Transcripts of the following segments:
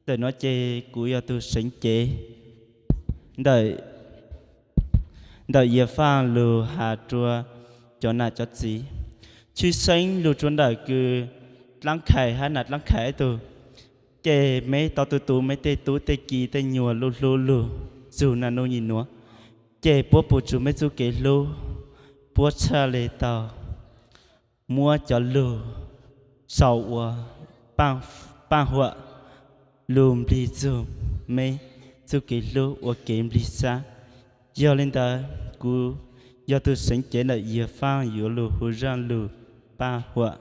Ntawm no ces kuv yog tus seev cev ntawm, ntawm Yias Faaj lug has rua cov nam cov txiv. Tshwj xeeb lug rua ntawm kws dlaab khais hab nam dlaab khais ib tug. Ces meb tau tu tu meb tej tub tej ki tej nyuas lub hlub lug txug naj nub nyim nuav, ces puab pum tsuas meb txuj kev hlub, puab txhaj le tau muab cov lug sau ua paaj huam lug nplig txug meb txuj kev hlub ua kev nplig xab. Yog le ntawd, kuv yog tug seev cev ntawm Yias Faaj yuav lug hu zaaj lug paaj huam.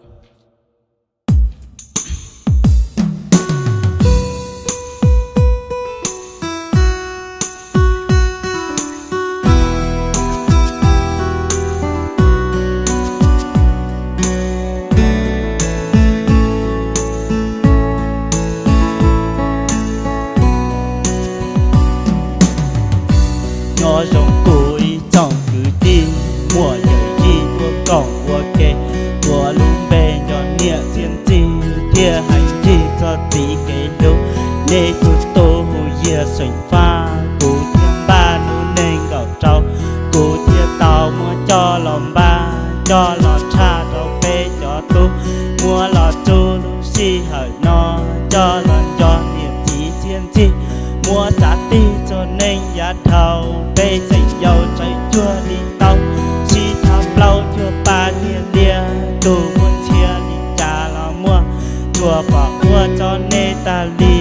Nyob zoo kuv ib tsoom kwv tij, muaj yawm yij tuaj koom ua ke, ua lub npe nco niam txiaj ntsig thiaj heev txhij txog txiv kev hlub. Nej tug tub hu Yias Xeem Faaj, kuv thiaj npaj lub neej nkaum rau, kuv thiaj tau muab coj los npaj, coj los tshaj rau peb cov tub, muab los txug lub sij hawm no, coj los nco niam txiv txiaj ntsig, muab xav tig txug neej yav dhau, peb tseem yau tsawv cuag li tau, sib thab plaub cuag pab tiag liag, tug muaj ntxhias li cas los muaj, tsuas pom ua tso nej tag li,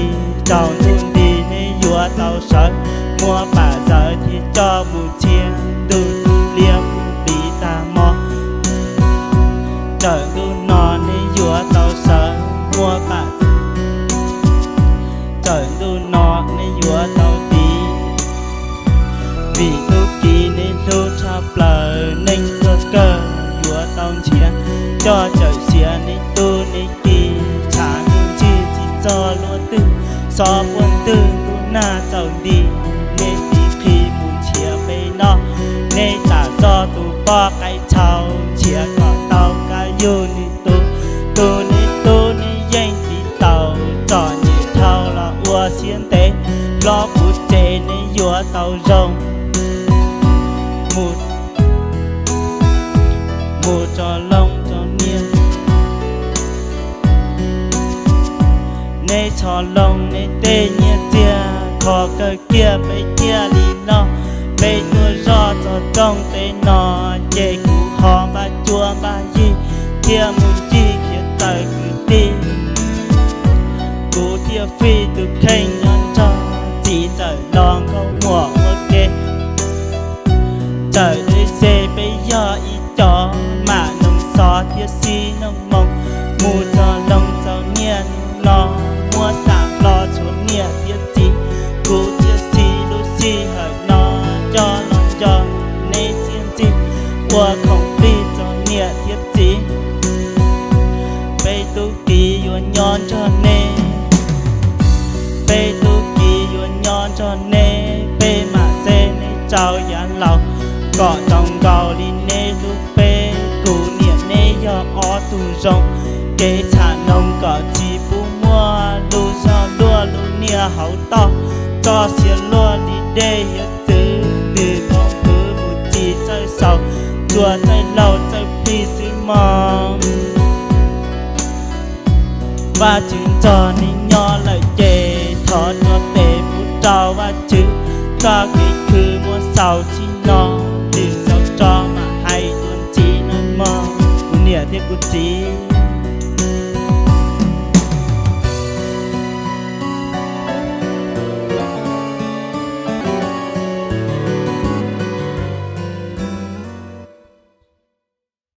tsaus ntuj nti nej yuav tau sawv, muab pam zawv thiaj coj mus ntxhias, ntuj tub liab mus tiv tag hmo, tsaus ntuj no nej yuav tau sawv, muab pam tsaus ntuj no nej yuav tau tiv, vim tub ki nej hlub tshaj plaws, neej tuag kawg yuav tau nrhiav, coj cawm siav nej tub nej ki, tshav ntuj ntsig tsis txog luaj twg, xob puag ntwg ntuj nag txaus nti, nej tiv qhi mus nrhiav peb noj, nej tam zog tus poj qaib tshau, nrhiav kom tau kab yug nws tub, tug nej tub nej yeej tiv taus, txom nyem dhau los ua siab ntev, hlob kuv tsev nej yuav tau zoo, mus tso loo tso niam, nej tso loo nej tej nyiaj txiag, kho kawg kiag peb thiaj li noj, peb tuaj zoj txog rooj teb no, ces kuv ho npaj cuab npaj yig, thiaj mus ncig khiav txawm kwv tij, kuv thiaj fij tus kheej nyob nrog txiv txawm los nkauj muam ua ke. Txawm deb ze peb yog ib co mam noog xov thiab sib noog moo, mus txog loo txog niaj hnub no, muab xam hlo tshuav niam thiab txiv, kuv thiaj siv lub sij hawm no coj los nco neb txiaj ntsig, ua khoom plig txog niam thiab txiv. Peb tub ki yuav nyob nrog neb, peb tub ki yuav nyob nrog neb, peb mam xeeb neb rau yav laus, kom zoo nkaus li neb hlub peb. Kuv niam neb yog ob tug zoo, kev txham noog kom tsis pub muaj, lub zog luaj lub niag hauv toj, txoj sia luaj li dej hiav txwv, twb poob pwv mus txij txawj xaus, tsuas txawj laus txawj plig xwb mog. Vajtswv nrog neb nyob lawm ces thov tso tes pub rau Vajtswv, txoj kev khwv muab xaus txij no, lwm zaus tso mam hais dua ntxiv nawb mog kuv niam thiab kuv txiv.